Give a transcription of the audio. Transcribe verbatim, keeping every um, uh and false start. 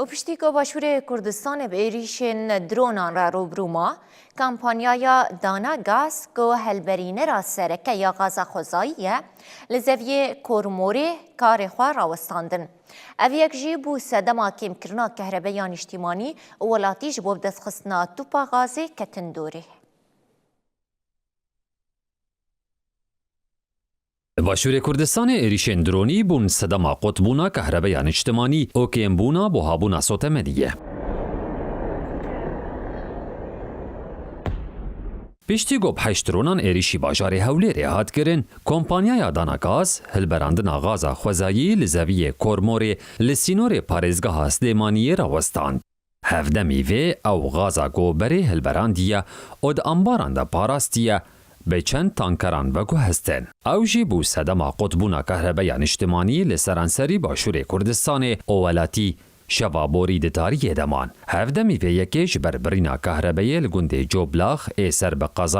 Û piştî ku Başûrê Kurdistanê bi êrîşên dronan re rûbirû ma, kampanyaya dana gaz ku hilberînera sereke ya gaza xwezayî ye, li zeviyê Kormorê karê xwe rawestandin. Ev yek jî bû sedema kêmkirina kehrebeya nîştîmanî û welatî ji bo bidestxistina tûpa gazê ketin dorê. Li Başûrê Kurdistanê êrîşên dronî bûn sedema qutbûna kahrebeya niştimanî û kêmbûna buhabûna sotemedî ye. Piştî ku bi heşt dronan êrîşî bajarê Hewlêrê hat kirin, kompanyaya dana gaz, hilberandina gaza xwezayî li zeviyê Kormorê li sînorê parêzgeha Silêmaniyê rawestand. Hevdemî vê ew gaza ku berê hilberandiye û di ambaran de parastiye, bi çend tankeran veguhestin. Ew jî bû sedema qutbûna kahrebeya niştimanî li seranserî Başûrê Kurdistanê û welatî şeva borî di tariyê de man. Hevdemî vê yekê ji ber birîna kahrebeyê li gundê Coblax ê ser bi qeza